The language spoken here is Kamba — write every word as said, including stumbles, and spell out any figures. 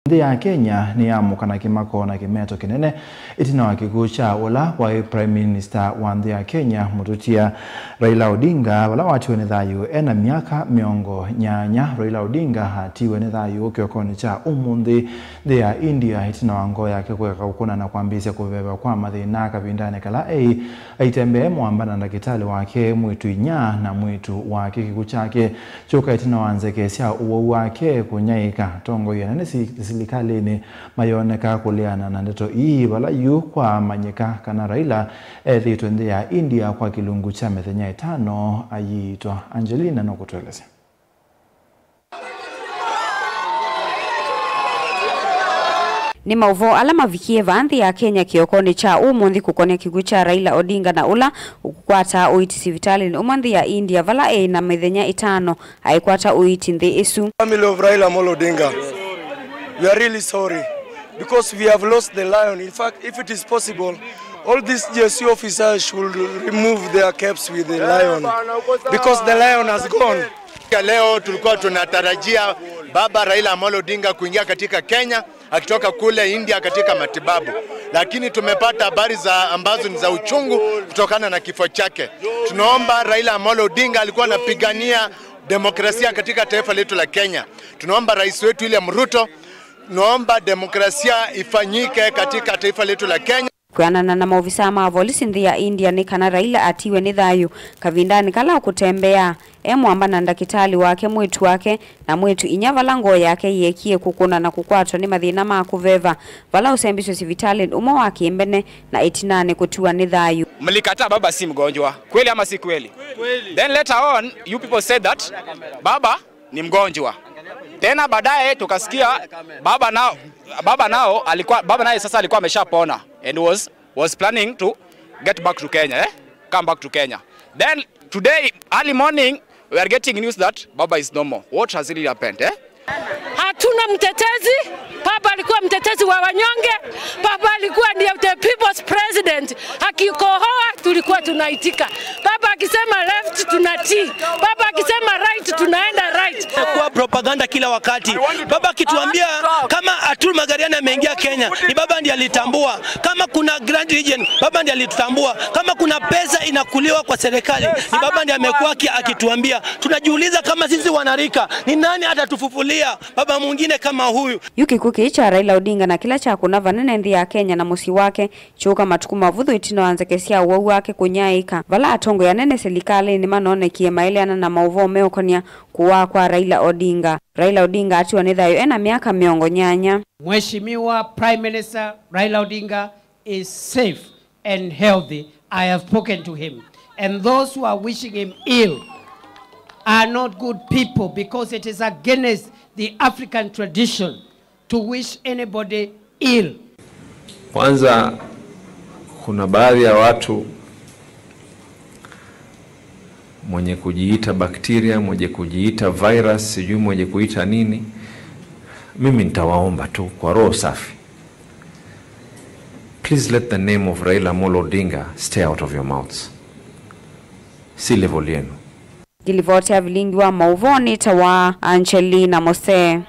Nthĩ ya Kenya nĩyamũka na kĩmako na kĩmeto kĩnene ĩtina wa kĩkw'ũ kya ũla waĩ Prime Minister wa nthĩ ya Kenya, mũtũtia Raila Odinga, vala watiwe nĩ thayũ ena myaka mĩongo nyanya. Raila Odinga atiwe nĩ thayũ kĩokonĩ kya ũmũnthĩ nthĩ ya India ĩtina wa ngoo yake kũeka kũkũna na kwambĩĩsya kũveva kwa mathĩna kavindanĩ kala eĩ aitembea e mũamba na ndakĩtalĩ wake, mwĩĩtu inyia na mwĩĩtu wake. Kĩkw'ũ kyake kyũka ĩtina wa nzeke sya ũwau wake kũnyaĩĩka. Atongoi anene si-, silikalĩnĩ mayoneka kũleana na ndeto ii, vala yu kwamanyĩka kana Raila ethĩĩtwe nthĩ ya India kwa kĩlungu kya mĩthenya ĩtano ayiitwa. Angelina nũkũtũelesya. Nĩ maũvoo ala mavikie vaa nthĩ ya Kenya kĩokonĩ kya ũmũnthĩ kũkonĩa kĩkw'ũ kya Raila Odinga na ũla ũkũkwataa ũiiti sivitalĩnĩ ũmwe nthĩ ya India, vala eĩ na mĩthenya ĩtano aikwata ũiiti nthĩ ĩsu. Family of Raila Amolo Odinga, we are really sorry because we have lost the lion. In fact, if it is possible, all these G S U officers should remove their caps with the lion because the lion has gone. Ya leo tulikuwa tunatarajia Baba Raila Amolo Odinga kuingia katika Kenya akitoka kule India katika matibabu, lakini tumepata habari za ambazo ni za uchungu kutokana na kifo chake. Tunaomba, Raila Amolo Odinga alikuwa anapigania demokrasia katika taifa letu la Kenya. Tunaomba rais wetu William Ruto, naomba demokrasia ifanyike katika taifa letu la Kenya. Kwĩanana na maovisaa ma volisi nthĩ ya India, nĩ kana Raila atiwe nĩ thayũ kavindanĩ kala ũkũtembea e mũamba na ndakĩtalĩ wake, mwĩĩtu wake, na mwĩĩtu inyia, vala ngoo yake yeekie kũkũna na kũkwatwa nĩ mathĩna ma kũveva, vala ũsembiswe sivitalĩnĩ ũmwe wa kĩmbene na ĩtinanĩ kũtiwa nĩ thayũ. Mlikataa baba si mgonjwa, kweli ama si kweli? Then later on, you people said that baba ni mgonjwa. Tena baadaye tukasikia baba nao, baba nao alikuwa, baba naye sasa alikuwa ameshapona and was, was planning to get back to Kenya, eh? Come back to Kenya. Then today early morning we are getting news that baba is normal. What has really happened, eh? Hatuna mtetezi. Baba alikuwa mtetezi wa wanyonge. Baba alikuwa ndiye the people's president. Akikohoa tulikuwa tunaitika. Baba akisema left tunatii. Baba akisema right tunaenda right. Kwa propaganda kila wakati. Baba akituambia kama Atul Magariani ameingia Kenya, ni baba ndiye alitambua. Kama kuna Grand Region, baba ndiye alitutambua. Kama kuna pesa inakuliwa kwa serikali, ni baba ndiye amekuwa aki-, akituambia. Tunajiuliza kama sisi wanarika, ni nani atatufufulia baba mwingine kama huyu? Yu kĩkw'ũ kĩĩ kya Raila Odinga na kĩla kyakũna vanene nthĩ ya Kenya na mũsyĩ wake kyũka matukũ mavũthũ ĩtina wa nzeke sya ũwau wake kũnyaĩĩka, vala atongoi anene silikalĩnĩ manoonekie maeleana na maũvoo meũkonĩa kũwaa kwa Raila Odinga. Raila Odinga atiwa nĩ thayũ ena myaka mĩongo nyanya. Mheshimiwa Prime Minister Raila Odinga is safe and healthy. I have spoken to him. And those who are wishing him ill are not good people because it is against the African tradition to wish anybody ill. Kwanza, kuna baadhi ya watu mwenye kujiita bakteria, mwenye kujiita virus, sijui mwenye kuita nini, mimi nitawaomba tu kwa roho safi. Please let the name of Raila Amolo Odinga stay out of your mouths. Si level yenu. Ngilivoti ya vilingi wa maũvoo nĩtawa Angelina Mose.